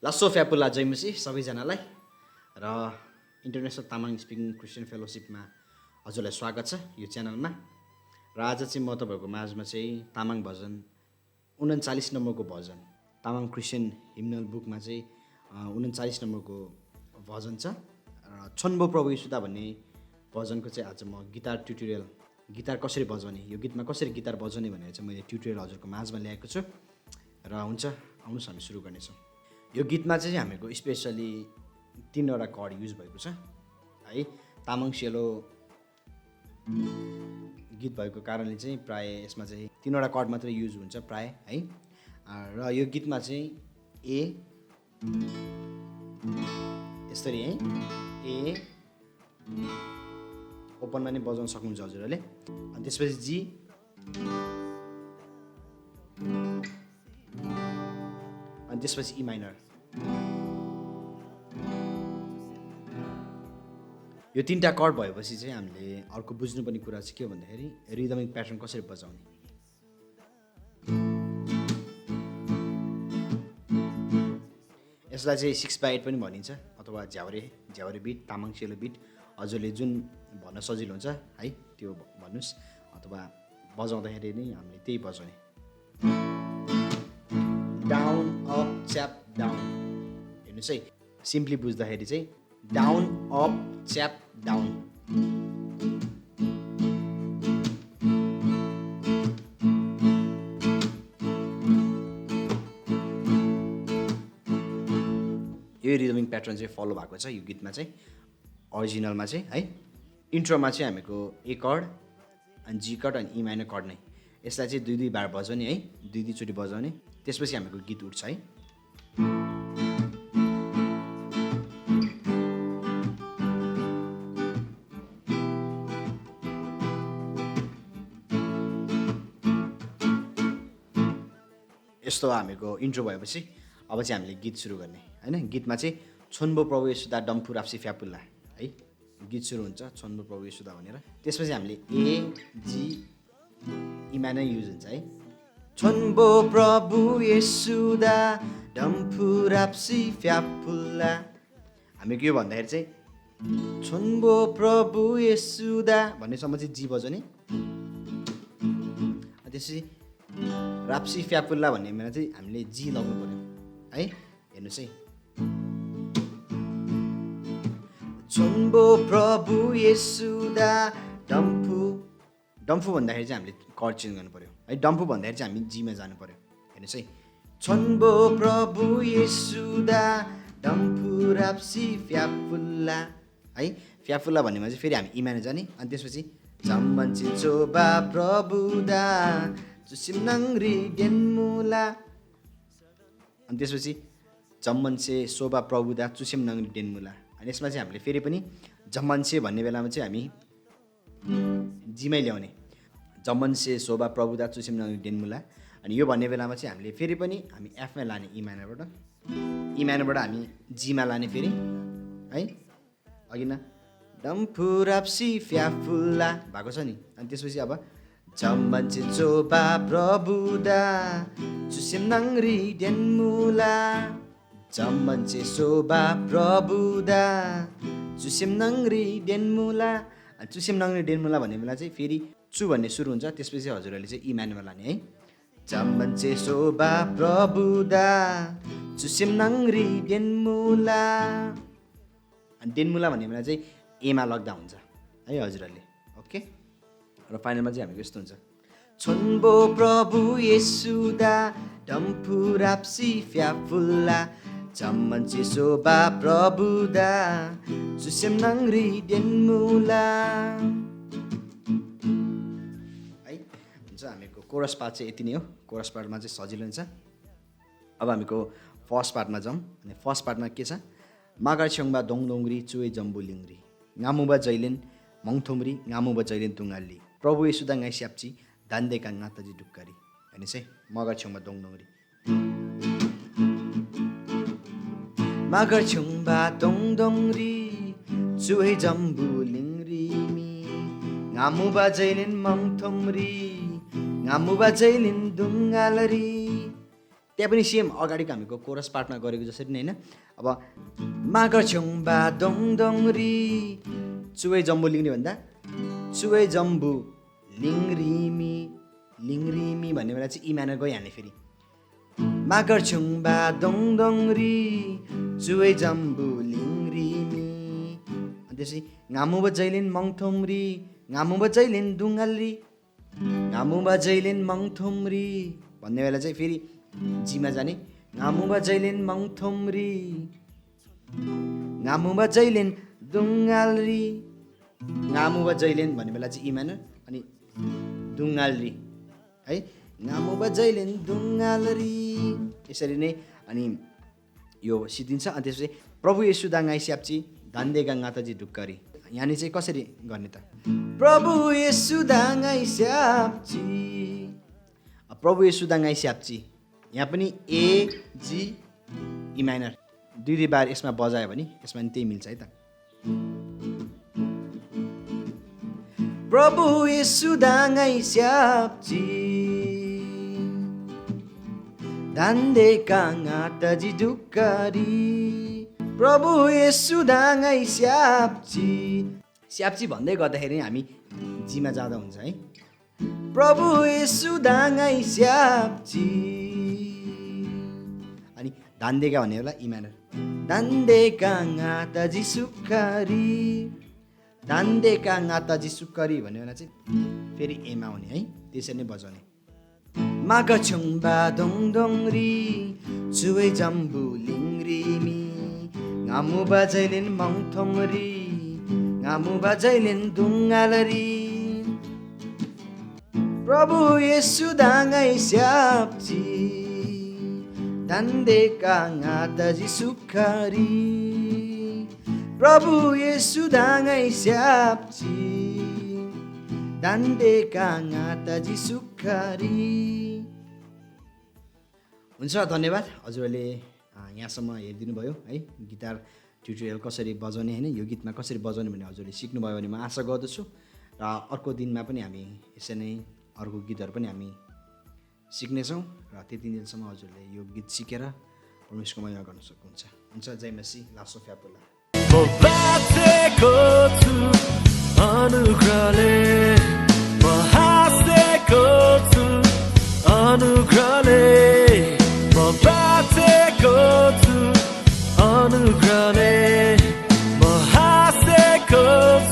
लासो फ्यापुला जयमसी सबैजनालाई र इन्टरनेसनल तामाङ स्पिकिङ क्रिस्चियन फेलोसिपमा हजुरलाई स्वागत छ यो च्यानलमा। र आज चाहिँ म तपाईँहरूको माझमा चाहिँ तामाङ भजन 39 नम्बरको भजन, तामाङ क्रिस्चियन हिम्नल बुकमा चाहिँ 39 नम्बरको भजन छ। र छोन्बो प्रभु येशुदा भन्ने भजनको चाहिँ आज म गिटार कसरी बजाउने, यो गीतमा कसरी गिटार बजाउने भनेर चाहिँ मैले ट्युटोरियल हजुरको माझमा ल्याएको छु। र हुन्छ, आउनुहोस् हामी सुरु गर्नेछौँ। यो गीतमा चाहिँ हामीहरूको स्पेसली 3वटा कर्ड युज भएको छ है। तामाङ सेलो गीत भएको कारणले चाहिँ प्राय यसमा चाहिँ 3वटा कर्ड मात्रै युज हुन्छ प्राय है। र यो गीतमा चाहिँ ए यसरी है, ए ओपनमा नै बजाउन सक्नुहुन्छ हजुरहरूले। अनि त्यसपछि जी, अनि त्यसपछि ई माइनर। यो 3टा कर्ड भएपछि चाहिँ हामीले अर्को बुझ्नुपर्ने कुरा चाहिँ के हो भन्दाखेरि रिदमिक प्याटर्न कसरी बजाउने। यसलाई चाहिँ 6/8 पनि भनिन्छ अथवा झ्याउरे बिट, तामाङ सेलो बिट, हजुरले जुन भन्न सजिलो हुन्छ है त्यो भन्नुहोस्, अथवा बजाउँदाखेरि नै हामीले त्यही बजाउने। डाउन अप च्याप डाउन, हेर्नुहोस् है, सिम्पली बुझ्दाखेरि चाहिँ डाउन अप च्याप डाउन। यो रिदमिक प्याटर्न चाहिँ फलो भएको छ यो गीतमा चाहिँ, अरिजिनलमा चाहिँ है। इन्ट्रोमा चाहिँ हामीको ए कर्ड अनि जी कर्ड अनि ई माइनर कर्ड नै, यसलाई चाहिँ 2-2 बार बजाउने है, 2-2 चोटि बजाउने। त्यसपछि हामीको गीत उठ्छ है। यस्तो हामीको इन्ट्रो भएपछि अब चाहिँ हामीले गीत सुरु गर्ने हैन। गीतमा चाहिँ छोन्बो प्रभु येशुदा डम्फु राप्सी फ्यापुल्ला है, गीत सुरु हुन्छ छोन्बो प्रभु येशुदा भनेर। त्यसपछि हामीले ए जी ई माइनर युज हुन्छ है। छोन्बो प्रभु येशुदा डम्फु राप्सी फ्यापुल्ला, हामी के भन्दाखेरि चाहिँ छोन्बो प्रभु येशुदा भन्नेसम्म चाहिँ जी बजाउने। त्यसपछि राप्सी फ्यापुल्ला भन्ने बेला चाहिँ हामीले जी लाउनु पर्यो है। हेर्नुहोस् है, छोन्बो प्रभु येशुदा डम्फु भन्दाखेरि चाहिँ हामीले कर्ड चेन्ज गर्नु पर्यो है। डम्फु भन्दाखेरि चाहिँ हामी जीमा जानु पर्यो। हेर्नुहोस् है, छोन्बो प्रभु येशुदा डम्फु राप्सी फ्यापुल्ला है। फ्यापुल्ला भन्नेमा चाहिँ फेरि हामी इमाने जाने। अनि त्यसपछि जम्मन्चे चोबा प्रभुदा चुसिमनाङ्री डेन्मुला, अनि त्यसपछि जम्मन्से शोभा प्रभुदा चुसिमनाङ्री डेन्मुला। अनि यसमा चाहिँ हामीले फेरि पनि जम्मन्से भन्ने बेलामा चाहिँ हामी जीमै ल्याउने, जम्मन्से शोभा प्रभुदा चुसिमनाङ्री डेन्मुला। अनि यो भन्ने बेलामा चाहिँ हामीले फेरि पनि हामी एफमा लाने, ई माइनरबाट हामी जीमा लाने फेरि है। अघि न डम्फु राप्सी फ्याफुल्ला भएको छ नि। अनि त्यसपछि अब जम्मन्चे चोबा प्रभुदा चुसिमनाङ्री डेन्मुला, जम्मन्चे शोभा प्रभुदा चुसिमनाङ्री डेन्मुला। चुसिमनाङ्री डेन्मुला भन्ने बेला चाहिँ फेरि चु भन्ने सुरु हुन्छ, त्यसपछि हजुरहरूले चाहिँ ई माइनरमा लाने है। जम्मन्चे शोभा प्रभुदा चुसिमनाङ्री डेन्मुला, अनि डेन्मुला भन्ने बेला चाहिँ एमा लग्दा हुन्छ है हजुरहरूले। ओके, र फाइनलमा चाहिँ हामीको यस्तो हुन्छ, छोन्बो प्रभु येशुदा डम्फु राप्सी फ्याफुल्ला, जम्मन्चे शोभा प्रभुदा चुसिमनाङ्री डेन्मुला है। हुन्छ, हामीको कोरस पार्ट चाहिँ यति नै हो। कोरस पार्टमा चाहिँ सजिलो हुन्छ। अब हामीको फर्स्ट पार्टमा जाउँ। अनि फर्स्ट पार्टमा के छ, मागार छेउबा दोङदोङ्ग्री चुए जम्बु लिङ्ग्री, गामुबा जैलेन मङथुम्री गामुबा जैलेन तुङ्गाली, प्रभु येशुदा गाई स्याप्ची दान्देका नाताजी ढुक्कारी। हेर्नुहोस् है, मगर छेउमा दोङदोङ्ग्री, मगर छेउबा दोङदोङ्ग्री चुहे जम्बु लिङ्ग्री मी, ngamu bajailin mangthomri ngamu bajailin dungalari त्यहाँ पनि सेम अगाडिको हामीको कोरस पार्टमा गरेको जसरी नै हैन अब मागर छ्युङबा दङदङरी चुवे जम्बु लिङ्ग्री भन्दा चुवे जम्बु लिङ्ग्रिमी भन्ने बेला चाहिँ इ माइनर गइहाल्ने फेरि मागर छ्युङबा दङदङरी चुवे जम्बु लिङ्ग्रिमी अनि त्यसै ngamu bajailin mangthomri ngamu bajailin dungalri ngamu bajailin mangthomri भन्ने बेला चाहिँ फेरि जीमा जाने ngamu bajailin mangthomri ngamu bajailin dungalri ngamu bajailin भन्ने बेला चाहिँ इ माइनर अनि dungalri है ngamu bajailin dungalri यसरी नै अनि यो सिद्धिन्छ अनि त्यसपछि प्रभु येशू दाङाइ स्याप्ची धान्देगा गाताजी ढुक्करी यहाँनिर चाहिँ कसरी गर्ने त प्रभु येशू दाङाइ स्याप्ची प्रभु येशू दाङाइ स्याप्ची यहाँ पनि ए जी इ माइनर दुई बार यसमा बजायो भने यसमा पनि त्यही मिल्छ है त प्रभु येशू दाङाइ स्याप्ची धान्देगा गाताजी ढुक्करी प्रभु येशू दाङाइ स्याप्ची स्याप्ची भन्दै गर्दाखेरि हामी जीमा जाँदा हुन्छ है प्रभु येशू दाङाइ स्याप्ची अनि धान्देगा भन्ने बेला इ माइनर धान्देगा गाताजी सुक्करी धान्देगा गाताजी सुक्करी भन्ने बेला चाहिँ फेरि एमा हुने है त्यसरी नै बजाउने माग छुङबा दङदङरी चुवे जम्बु लिङ्ग्रिमी ngamu bajailin mangthomri ngamu bajailin dungalari प्रभु येशू दाङाइ स्याप्ची धान्देगा गाताजी सुक्करी प्रभु येशू दाङाइ स्याप्ची धान्देगा गाताजी सुक्करी हुन्छ धन्यवाद हजुरले यहाँसम्म हेरिदिनु भयो है गिटार ट्युटोरियल कसरी बजाउने हैन यो गीतमा कसरी बजाउने भन्ने हजुरले सिक्नुभयो भने म आशा गर्दछु र अर्को दिनमा पनि हामी यसै नै अर्को गीतहरू पनि हामी सिक्नेछौँ र त्यति दिनसम्म हजुरले यो गीत सिकेर परमेश्वरको महिमा गर्न सक्नुहुन्छ हुन्छ जय मसी लासो फ्यापुला